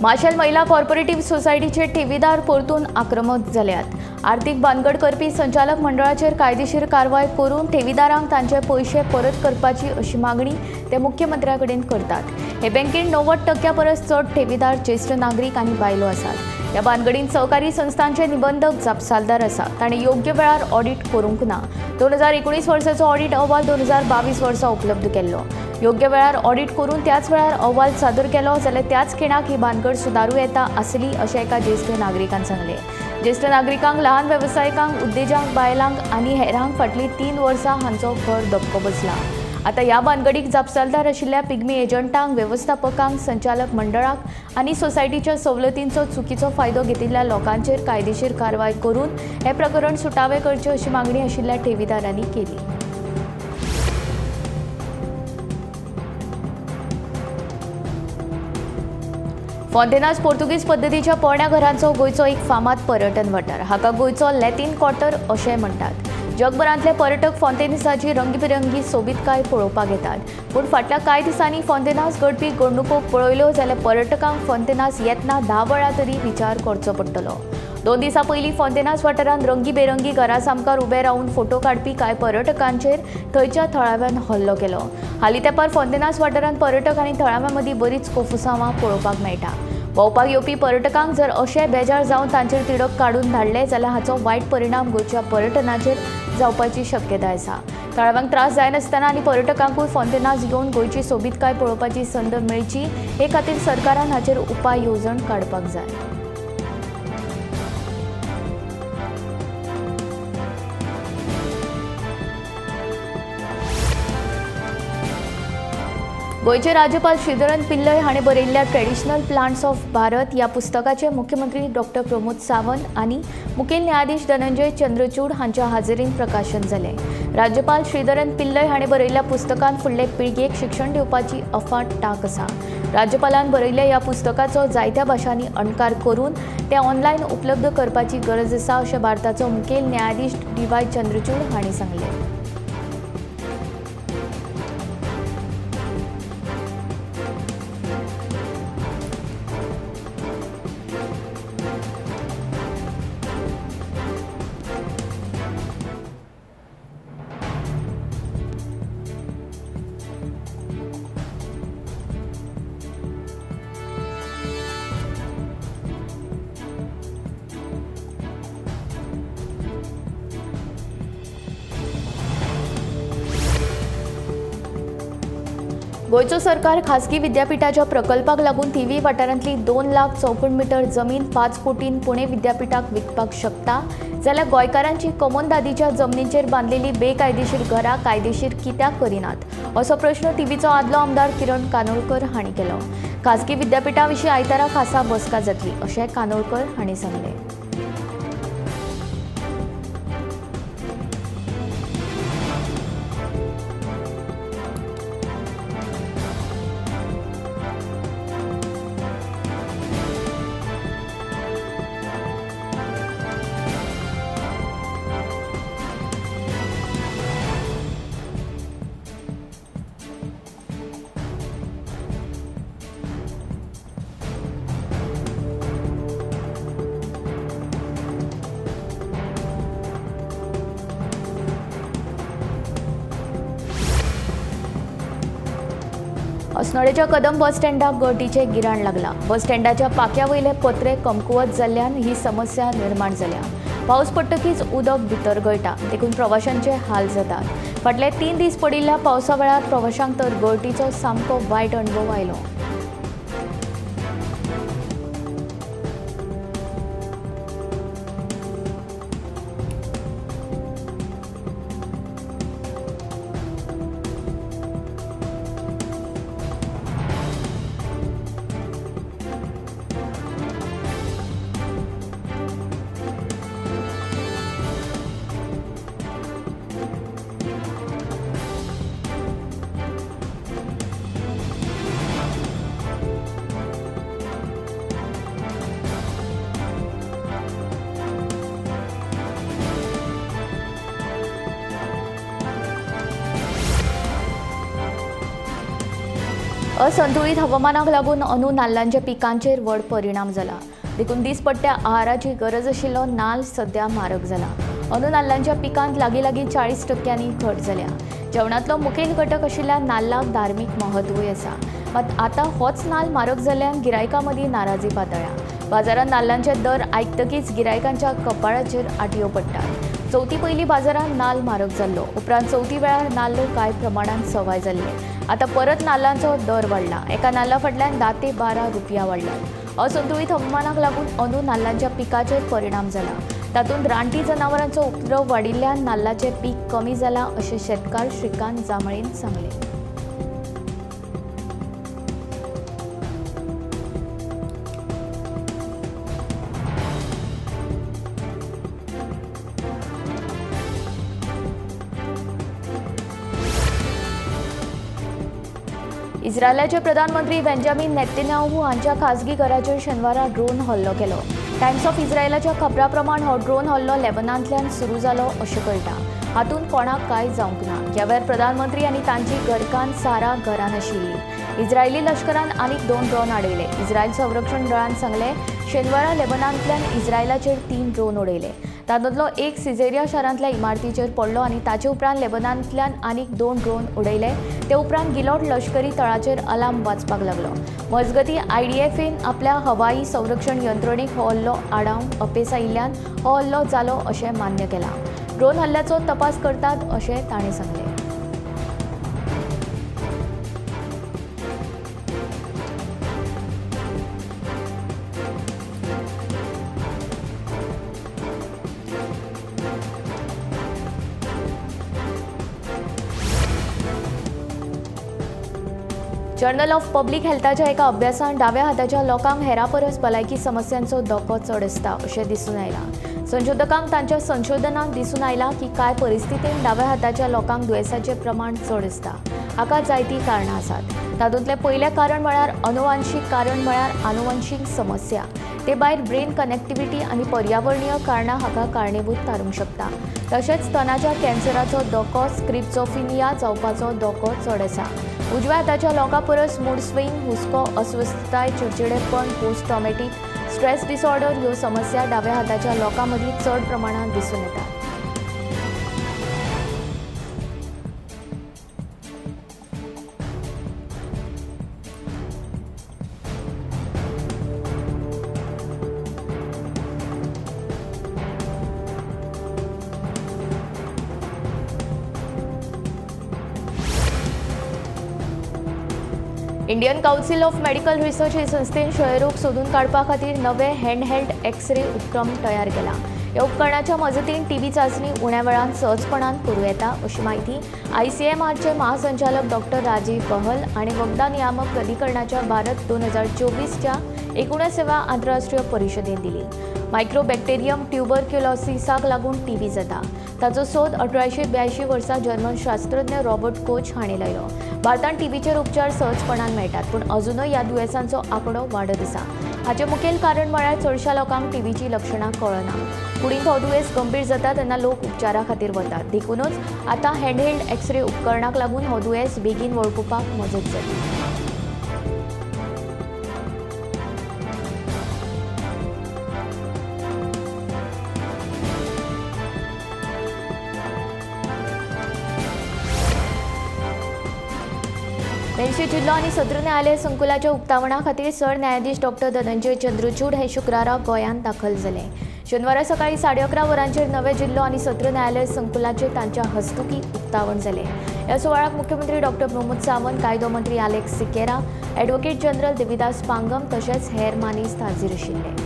माशेल महिला कॉर्पोरेटिव्ह सोसायटीचे ठेवीदार परतून आक्रमक जाल्यात। आर्थिक भानगड करपी संचालक मंडळाचेर कायदेशीर कारवाय करून ठेवीदारांक तांचे पयशे परत करपाची अशी मागणी ते मुख्यमंत्र्या कडेन करतात। हे बँकेन 90% परस चड ठेवीदार ज्येष्ठ नागरीक आनी बायलो आसात। ह्या भानगडीन सहकारी संस्थांचे निबंधक जापसालदार आसा। ताणें योग्य वेळार ऑडिट करूंक ना। 2019 वर्साचो ऑडिट अहवाल 2022 वर्सा उपलब्ध केल्लो। योग्य वेळार ऑडिट करून त्याच वेळार अहवाल सादर केलो जाल्यार त्याच खिणाक ही भानगड सुदारूं येता आसली अशें एका ज्येष्ठ नागरिकान सांगलें। ज्येष्ठ नागरिकांक, लहान वेवसायिकांक, उद्देजांक, बायलांक आनी हेरांक फाटलीं 3 वर्सां हांचो खर धपको बसला। आतां ह्या भानगडीक जापसालदार आशिल्ल्या पिग्मी एजंटांक, वेवस्थापकांक, संचालक मंडळाक आनी सोसायटीच्या सवलतींचो चुकीचो फायदो घेतिल्ल्या लोकांचेर कायदेशीर कारवाय करून हें प्रकरण सुटावें करचें अशी मागणी आशिल्ल्या ठेवीदारांनी केली। फोंतेनास पोर्तुगीज पद्दतीच्या पोरण्या घरांचो गोंयचो एक फामाद पर्यटन वाठार। हाका गोंयचो लॅटीन क्वार्टर अशें म्हणटात। जगभरांतले पर्यटक फोंतेनासाची रंगबिरंगी सोबीतकाय पळोवपाक येतात। पूण फाटल्या कांय दिसांनी फोंतेनास घडपी घडणुको पळयल्यो जाल्यार पर्यटकांक फोंतेनास येतना 10 वेळा तरी विचार करचो पडटलो। 2 दिसां पयलीं फोंतेनास वाठारांत रंगीबेरंगी घरा सामकार उबे रावन फोटो काडपी कांय पर्यटकांचेर थंयच्या थळाव्यान हल्लो केलो। हालीं तेंपार फोंतेनास वाठारांत पर्यटक आनी थळाव्यां मदीं बरीच कोफुसांवां पळोवपाक मेळटा। भोंवपाक येवपी पर्यटकांक जर अशे बेजार जावन तांचेर तिडक काडून धाडले जाल्यार हाचो वायट परिणाम गोंयच्या पर्यटनाचेर जावपाची शक्यताय आसा। थळाव्यांक त्रास जायनासतना आनी पर्यटकांकूय फोंतेनास येवन गोंयची सोबीतकाय पळोवपाची संद मेळची हे खातीर सरकारान हाचेर उपाय येवजण काडपाक जाय। गोंयचे राज्यपाल श्रीधरन पिल्लय हाणें बरयिल्ल्या ट्रेडिशनल प्लांट्स ऑफ भारत ह्या पुस्तकाचे मुख्यमंत्री डॉक्टर प्रमोद सावंत आनी मुखेल न्यायाधीश धनंजय चंद्रचूड हांच्या हाजेरीन प्रकाशन जालें। राज्यपाल श्रीधरन पिल्लय हाणें बरयिल्ल्या पुस्तकान फुडले पिळगेक शिक्षण दिवपाची अफाट तांक आसा। राज्यपालान बरयिल्ल्या ह्या पुस्तकाचो जायत्या भाशांनी अणकार करून तें ऑनलायन उपलब्ध करपाची गरज आसा अशें भारताचो मुखेल न्यायाधीश डी.वाय. चंद्रचूड हांणी सांगलें। गोंयचो सरकार खासगी विद्यापीठाच्या प्रकल्पाक लागून थिवी वाठारांतली 2 लाख चौखण मीटर जमीन 5 कोटीन पुणे विद्यापीठाक विकपाक शकता जाल्यार गोंयकारांची कमोनदादीच्या जमनीचेर बांदलेली बेकायदेशीर घरां कायदेशीर कित्याक करिनात असो प्रश्न थिवीचो आदलो आमदार किरण कानोळकर हांणी केलो। खासगी विद्यापीठा विशीं आयतारा खासा बसका जातली अशें कानोळकर हांणी सांगलें। अस्नोडेच्या कदम बस स्टँडाक गळटीचें गिराण लागलां। बस स्टँडाच्या पाक्या वयले पत्रे कमकुवत जाल्ल्यान ही समस्या निर्माण जाल्या। पावस पडटकीच उदक भितर गळटा, देखून प्रवाशांचे हाल जातात। फाटले 3 दीस पडिल्ल्या पावसा वेळार प्रवाशांक तर गळटीचो सामको वायट अणभव आयलो। असंतुळीत हवामानाक लागून अंदू नाल्लांच्या पिकांचेर व्हड परिणाम जाला. देखून दिसपट्ट्या आहाराची गरज आशिल्लो नाल्ल सध्या म्हारग जाला. अंदू नाल्लांच्या पिकांत लागीं लागीं 40% घट जाल्या. जेवणांतलो मुखेल घटक आशिल्ल्या नाल्लाक धार्मीक म्हत्वूय आसा. मात आतां होच नाल्ल म्हारग जाल्ल्यान गिरायकां मदीं नाराजी पातळ्ळ्या. बाजारांत नाल्लांचे दर आयकतकीच गिरायकांच्या कपाळाचेर आटयो पडटात. चवथी पयलीं बाजारांत नाल्ल म्हारग जाल्लो, उपरांत चवथी वेळार नाल्ल कांय प्रमाणांत सवाय जाल्ले. आतां परत नाल्लांचो दर वाडला. एका नाल्ला फाटल्यान 10 ते 12 रुपया वाडल्यात. असंतुळीत हवामानाक लागून अंदू नाल्लांच्या पिकाचेर परिणाम जाला. तातूंत रानटी जनावरांचो उपद्रव वाडिल्ल्यान नाल्लाचें पीक कमी जालां अशें शेतकार श्रीकांत जांभळेन सांगलें. इस्रायलाचे प्रधानमंत्री बेंजामिन नेतन्याहू हांच्या खासगी घराचेर शेनवारा ड्रोन हल्लो केलो. टायम्स ऑफ इस्रायलाच्या खबरा प्रमाण हो ड्रोन हल्लो लेबनांतल्यान सुरू जालो अशें कळटा. हातूंत कोणाक कांय जावंक ना. ह्या वेळार प्रधानमंत्री आनी तांची घरकान्न सारा घरान आशिल्ली. इस्रायली लश्करान आनीक 2 ड्रोन आडयले. इस्रायल संरक्षण दळान सांगलें, शेनवारा लेबनांतल्यान इस्रायलाचेर 3 ड्रोन उडयले. तातूंतलो एक सिजेरिया शारांतल्या इमारतीचेर पडलो आनी ताचे उपरांत लेबनांतल्यान आनीक 2 ड्रोन उडयले. ते उपरांत गिलोट लश्करी तळाचेर अलार्म वाजपाक लागलो. मजगतीं आयडीएफन आपल्या हवाई संरक्षण यंत्रणेक हो हल्लो आडावंक अपेस आयिल्ल्यान हो हल्लो जालो अशें मान्य केलां. ड्रोन हल्ल्याचो तपास करतात अशें ताणें सांगलें. जर्नल ऑफ पब्लिक हेल्थाच्या एका अभ्यासान डाव्या हाताच्या लोकांक हेरा परस भलायकी समस्यांचो धोको चड आसता अशें दिसून आयलां. संशोधकांक तांच्या संशोधनांत दिसून आयलां की कांय परिस्थितींत डाव्या हाताच्या लोकांक दुयेंसाचें प्रमाण चड आसता. हाका जायतीं कारणां आसात. तातूंतलें पयलें कारण म्हळ्यार अनुवांशीक कारण म्हळ्यार अनुवांशीक समस्या. ते भायर ब्रेन कनेक्टिविटी आनी पर्यावरणीय कारणां हाका कारणीभूत थारूंक शकता. तशेंच स्तनाच्या कॅन्सराचो धोको, स्क्रिप्झोफिनिया जावपाचो धोको चड आसा. उजव्या हाताच्या लोकां परस मूड स्विंग, हुस्को, अस्वस्थताय, चिडचिडेपण, पोस्ट ट्रॉमॅटीक स्ट्रेस डिसऑर्डर ह्यो समस्या डाव्या हाताच्या लोकां मदीं चड प्रमाणांत दिसून येतात. Indian Council of Medical Research हे संस्थेन क्षयरोग सोदून काडपा खातीर नवे हँडहेल्ड एक्सरे उपक्रम तयार केला. ह्या उपकरणाच्या मजतीन टीबी चांचणी उण्या वेळान सहजपणान करूं येता अशी म्हायती आयसीएमआरचे महासंचालक डॉक्टर राजीव बहल आनी वखदां नियामक प्राधिकरणाच्या भारत 2024च्या 19व्या आंतरराष्ट्रीय परिशदेन दिली. मायक्रोबॅक्टेरियम ट्युबरक्युलोसिसाक लागून टीबी जाता. ताचो सोद 1882 वर्सा जर्मन शास्त्रज्ञ रॉबर्ट कोच हांणी लायलो. भारतांत टीबीचेर उपचार सहजपणान मेळटात, पूण अजुनूय ह्या दुयेंसांचो आंकडो वाडत आसा. हाचें मुखेल कारण म्हळ्यार चडशा लोकांक टीबीचीं लक्षणां कळना. कुडींत हो दुयेंस गंभीर जाता तेन्ना लोक उपचारा खातीर वतात. देखूनच आतां हँडहेल्ड एक्सरे उपकरणाक लागून हो दुयेंस बेगीन वळखुपाक मजत जाता. मेरशे जिल्लो आनी सत्र न्यायालय संकुलाच्या उक्तावणा खातीर सरन्यायाधीश डॉक्टर धनंजय चंद्रचूड हे शुक्रारा गोंयांत दाखल जाले. शेनवारा सकाळी 11:30 वरांचेर नवे जिल्लो आनी सत्र न्यायालय संकुलाचे तांच्या हस्तुकी उक्तावण जालें. ह्या सुवाळ्याक मुख्यमंत्री डॉक्टर प्रमोद सावंत, कायदो मंत्री Alex Sequeira, advocate general Devidas Pangam तशेंच हेर मानेस्त हाजीर आशिल्ले.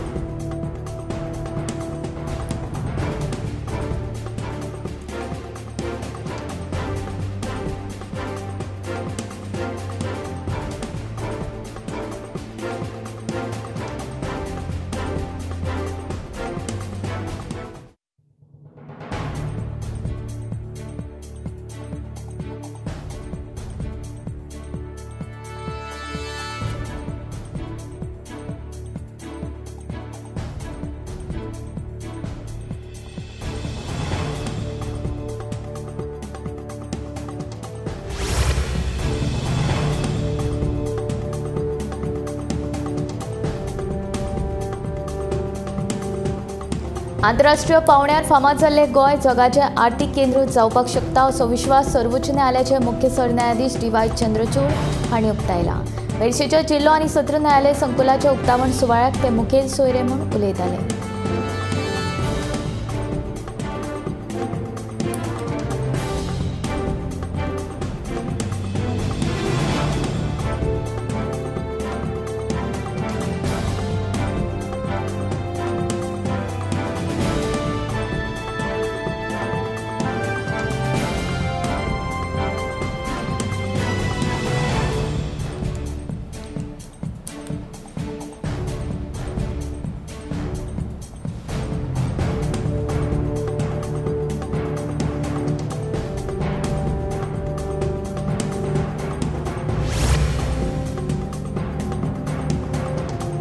आंतरराष्ट्रीय पावंड्यार फामाद जाल्ले गोंय जगाचें आर्थिक केंद्र जावपाक शकता असो विश्वास सर्वोच्च न्यायालयाचे मुख्य सरन्यायाधीश डी.वाय. चंद्रचूड हांणी उक्तायला. मेरशेच्या जिल्लो आनी सत्र न्यायालय संकुलाच्या उक्तावण सुवाळ्याक ते मुखेल सोयरे म्हूण उलयताले.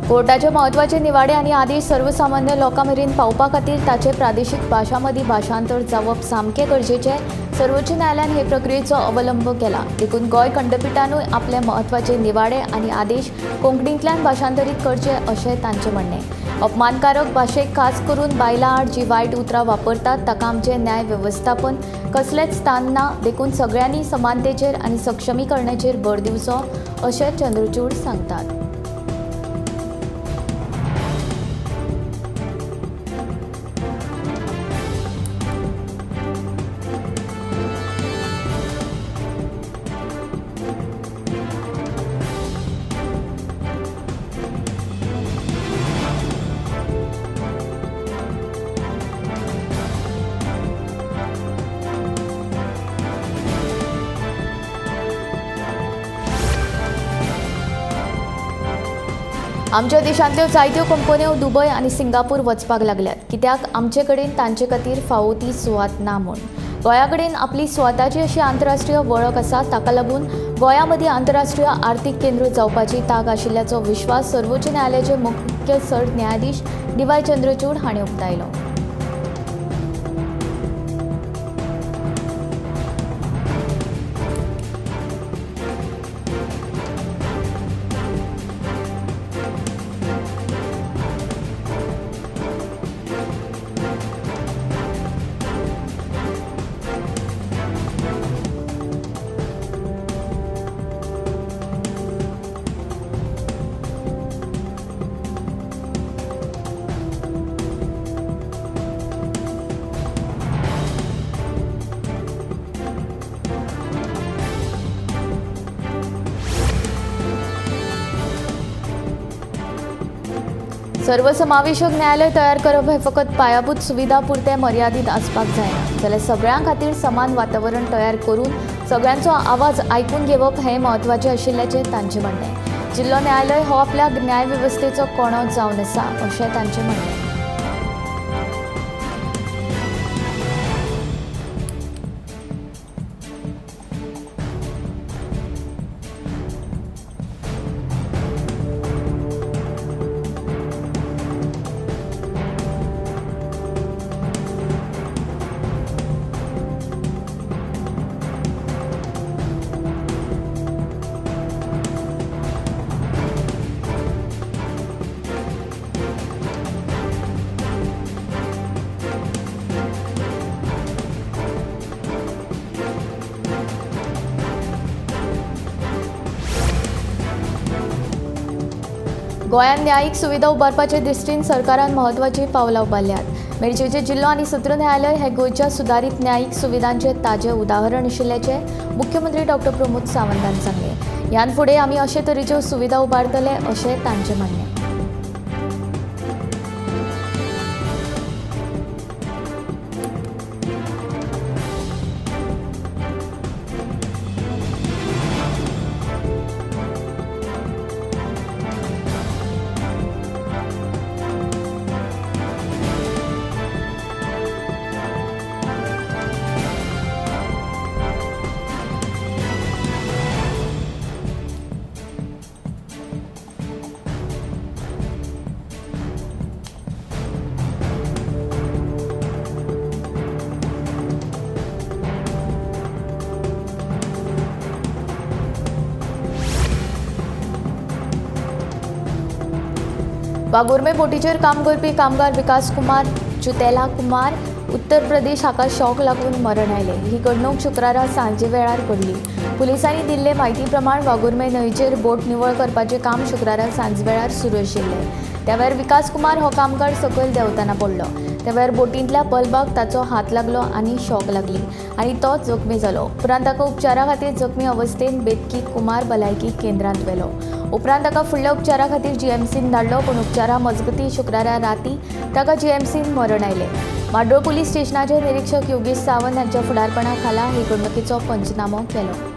कोर्टाचे म्हत्वाचे निवाडे आनी आदेश सर्वसामान्य लोकां मेरेन पावपा खातीर ताचे प्रादेशीक भाशां मदीं भाशांतर जावप सामकें गरजेचें. सर्वोच्च न्यायालयान हे प्रक्रियेचो अवलंब केला देखून गोंय खंडपिठानूय आपले म्हत्वाचे निवाडे आनी आदेश कोंकणींतल्यान भाशांतरीत करचे अशें तांचें म्हणणें. अपमानकारक भाशेक खास करून बायलां आड जी वायट उतरां वापरतात ताका आमचें न्याय वेवस्थापन कसलेंच स्थान ना देखून सगळ्यांनी समानतेचेर आनी सक्षमीकरणाचेर भर दिवचो अशें चंद्रचूड सांगतात. आमच्या देशांतल्यो जायत्यो कंपन्यो दुबय आनी सिंगापूर वचपाक लागल्यात कित्याक आमचे कडेन तांचे खातीर फावो ती सुवात ना म्हूण. गोंया कडेन आपली स्वताची अशी आंतरराष्ट्रीय वळख आसा ताका लागून गोंया मदीं आंतरराष्ट्रीय आर्थिक केंद्र जावपाची तांक आशिल्ल्याचो विश्वास सर्वोच्च न्यायालयाचे मुख्य सरन्यायाधीश डी.वाय. चंद्रचूड हांणी उक्तायलो. सर्वसमावेशक न्यायालय तयार करप हे फकत पायाभूत सुविधा पुरते मर्यादीत आसपाक जायना जाल्यार सगळ्यां खातीर समान वातावरण तयार करून सगळ्यांचो आवाज आयकून घेवप हें म्हत्वाचें आशिल्ल्याचें तांचें म्हणणें. जिल्लो न्यायालय हो आपल्या न्यायवेवस्थेचो कोणो जावन आसा अशें तांचें म्हणणें. गोंयांत न्यायीक सुविधा उबारपाचे दृश्टीन सरकारान म्हत्वाचीं पावलां उबारल्यात. मेरशेचे जिल्लो आनी सत्र न्यायालय हे गोंयच्या सुदारीत न्यायीक सुविधांचें ताजें उदाहरण आशिल्ल्याचें मुख्यमंत्री डॉ. प्रमोद सावंत हांणी सांगलें. ह्यान फुडें आमी अशे तरेच्यो सुविधा उबारतले अशें तांचें म्हणणें. वागुर्मे बोटीचेर काम करपी कामगार विकास कुमार चुतेला कुमार उत्तर प्रदेश हाका शॉक लागून मरण आयलें. ही घडणूक शुक्रारा सांजे वेळार घडली. पुलिसांनी दिल्ले म्हायती प्रमाण वाघुर्मे न्हंयचेर बोट निवळ करपाचें काम शुक्रारा सांजवेळार सुरू आशिल्लें. त्या वेळार विकास कुमार हो कामगार सकयल देंवतना पडलो. त्या वेळार बोटींतल्या बल्बाक ताचो हात लागलो आनी शॉक लागली आनी तो जखमी जालो. उपरांत ताका उपचारा खातीर जखमी अवस्थेन बेतकी कुमार भलायकी केंद्रांत व्हेलो. उपरांत ताका फुडल्या उपचारा खातीर जीएमसीन धाडलो, पूण उपचारा मजगती शुक्रारा राती ताका जीएमसीन मरण आयलें. म्हाड्डोळ पुलीस स्टेशनाचे निरीक्षक योगेश सावंत हांच्या फुडारपणा खाला हे घडणुकेचो पंचनामो केलो.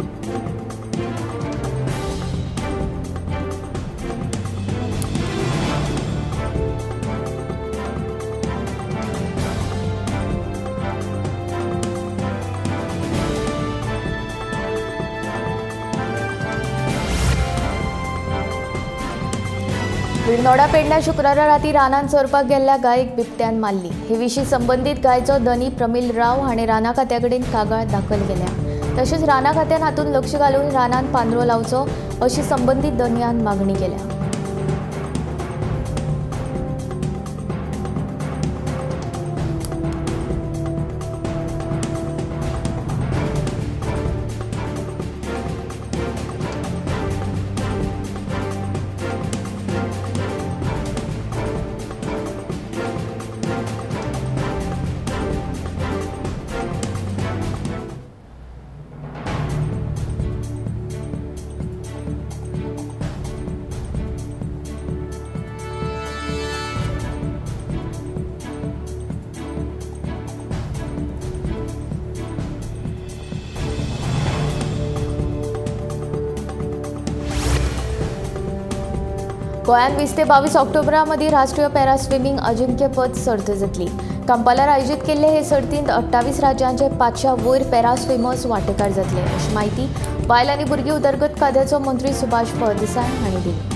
विर्नोडा पेडण्या शुक्रारा राती रानांत चरपाक गेल्ल्या गायक बिबट्यान मारली. हे विशीं संबंदीत गायचो धनी प्रमील राव हाणें राना खात्या कडेन कागाळ दाखल केल्या. तशेंच राना खात्यान हातूंत लक्ष घालून रानांत पांदरो लावचो अशी संबंदीत धनयान मागणी केल्या. गोंयांत 20 ते 22 ऑक्टोबरा मदीं राष्ट्रीय पॅरा स्विमींग अजिंक्यपद सर्त जातली. कंपालार आयोजीत केल्ले हे सर्तींत 28 राज्यांचे 500 वयर पॅरा स्विमर्स वांटेकार जातले अशी म्हायती बायल आनी भुरगीं उदरगत खात्याचो मंत्री सुभाष फळदेसाय हांणी दिली.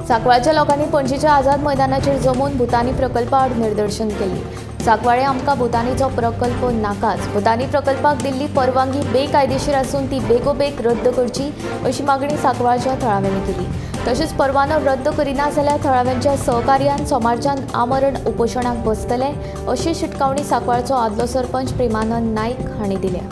सांकवाळच्या लोकांनी पणजीच्या आझाद मैदानाचेर जमून भूतानी प्रकल्पा आड निदर्शन केली. सांकवाळे आमकां भूतानीचो प्रकल्प नाकाच, भूतानी प्रकल्पाक दिल्ली परवानगी बेकायदेशीर आसून ती बेगोबेग रद्द करची अशी मागणी सांकवाळच्या थळाव्यांनी केली. तशेंच परवानो रद्द करिना जाल्यार थळाव्यांच्या सहकार्यान सोमारच्यान आमरण उपोशणाक बसतले अशी शिटकावणी सांकवाळचो आदलो सरपंच प्रेमानंद नायक हांणी दिल्या.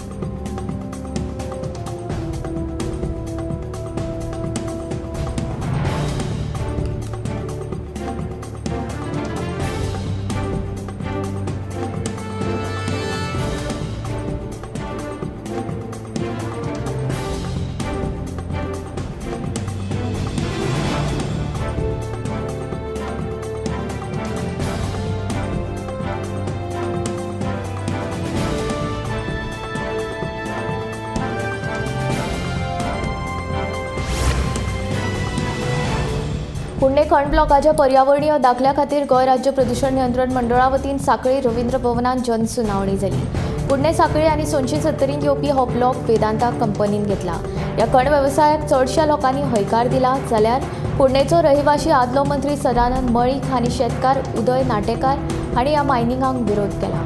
कुडणे खण ब्लॉकाच्या पर्यावरणीय दाखल्या खातीर गोंय राज्य प्रदूषण नियंत्रण मंडळा वतीन सांखळी रवींद्र भवनांत जनसुनावणी जाली. कुडणे सांखळी आनी सोनशी सत्तरींत येवपी हो ब्लॉक वेदांता कंपनीन घेतला. ह्या खण वेवसायाक चडश्या लोकांनी हयकार दिला जाल्यार कुडणेचो रहिवाशी आदलो मंत्री सदानंद मळीक आनी शेतकार उदय नाटेकार हांणी ह्या मायनिंगाक विरोध केला.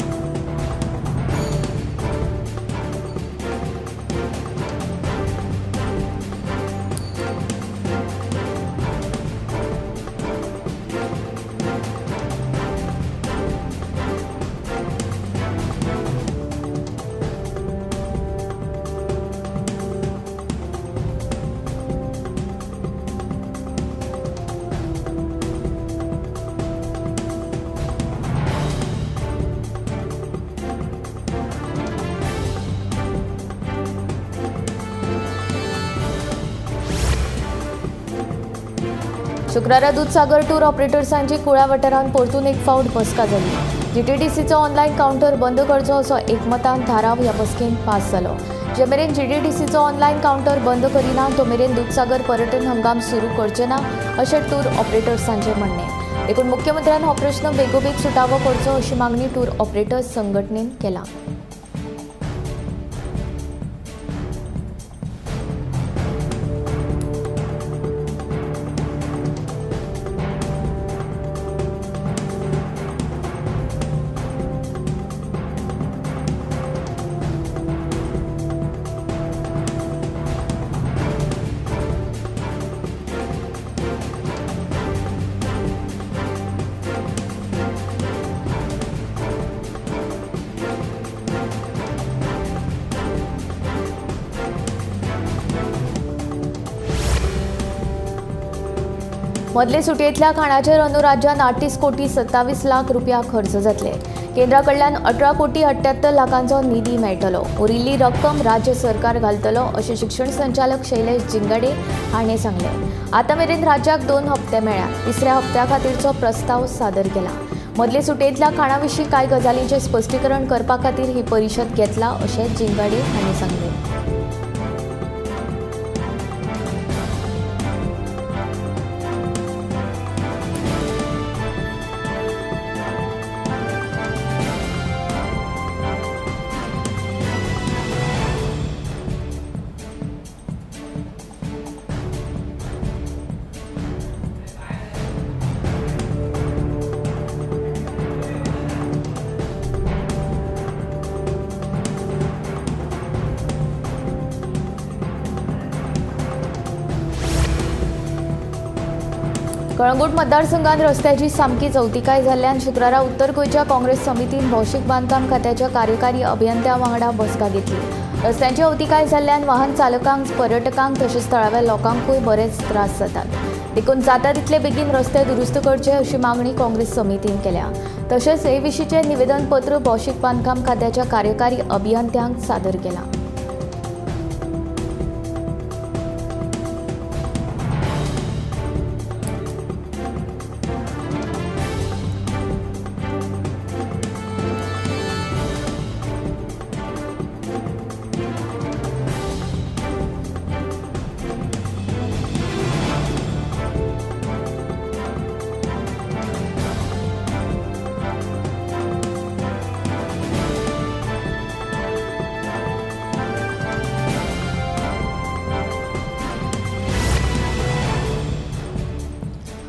शुक्रारा दूधसागर टूर ऑपरेटर्सांची कुळा वाठारांत परतून एक फावट बसका जाली. जीटीडीसीचो ऑनलायन कावंटर बंद करचो असो एकमतान थाराव ह्या बसकेंत पास जालो। जे मेरेन जीटीडीसीचो ऑनलायन कावंटर बंद करिना तो मेरेन दुदसागर पर्यटन हंगाम सुरू करचे ना अशें टूर ऑपरेटर्सांचें म्हणणें। देखून मुख्यमंत्र्यान हो प्रश्न बेगोबेग सुटावो करचो अशी मागणी टूर ऑपरेटर्स संघटनेन केला। मदले सुटयेंतल्या खाणाचेर अंदू राज्यांत 38 कोटी 27 लाख रुपया खर्च जातले। केंद्रा कडल्यान 18 कोटी 78 लाखांचो निधी मेळटलो। उरिल्ली रक्कम राज्य सरकार घालतलो अशें शिक्षण संचालक शैलेश जिंगाडे हाणें सांगलें। आतां मेरेन राज्याक 2 हप्ते मेळ्ळ्या, तिसऱ्या हप्त्या खातीरचो प्रस्ताव सादर केला। मदले सुटयेंतल्या खाणा विशीं कांय गजालींचें स्पश्टीकरण करपा खातीर ही परिशद घेतला अशें जिंगाडे हाणें सांगलें। कळंगूट मतदारसंघात रस्त्याची सामकी चवतिकाय जाल्ल्यान शुक्रारा उत्तर गोंयच्या काँग्रेस समितीन भौशीक बांदकाम खात्याच्या कार्यकारी अभियंत्या वांगडा बसका घेतली। रस्त्यांची अवतिकाय जाल्ल्यान वाहन चालकांक, पर्यटकांक तशेंच थळाव्या लोकांकूय बरेच त्रास जातात। देखून जाता तितले बेगीन रस्ते दुरुस्त करचे अशी मागणी काँग्रेस समितीन केल्या। तशेंच हे विशींचें निवेदनपत्र भौशीक बांदकाम खात्याच्या कार्यकारी अभियंत्यांक सादर केलां।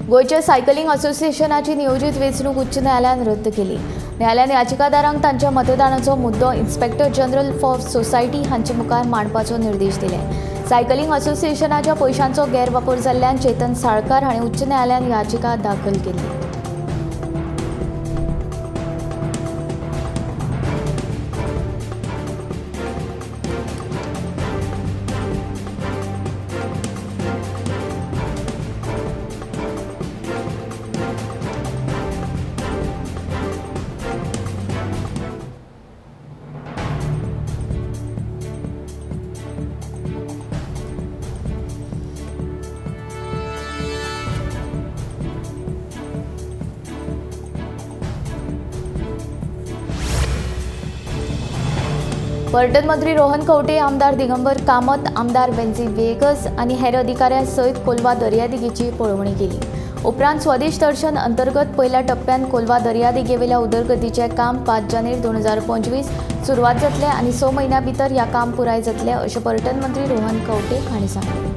गोंयच्या सायकलिंग असोसिएशनाची नियोजित वेंचणूक उच्च न्यायालयान रद्द केली। न्यायालयान याचिकादारांक तांच्या मतदानाचो मुद्दो इन्स्पेक्टर जनरल फॉर सोसायटी हांचे मुखार मांडपाचो निर्देश दिले। सायकलिंग असोसिएशनाच्या पयशांचो गैरवापर जाल्ल्यान चेतन साळकार हांणी उच्च न्यायालयान याचिका दाखल केली। पर्यटन मंत्री रोहन खंवटे, आमदार दिगंबर कामत, आमदार वेन्झी वेगस आनी हेर अधिकाऱ्यां सयत कोलवा दर्यादेगेची पळोवणी केली। उपरांत स्वदेश दर्शन अंतर्गत पयल्या टप्प्यान कोलवा दर्यादेगेवेल्या उदरगतीचें काम 5 जानेर 2025 सुरवात जातलें आनी 6 म्हयन्यां भितर ह्या काम पुराय जातलें अशें पर्यटन मंत्री रोहन खंवटे हांणी सांगलें।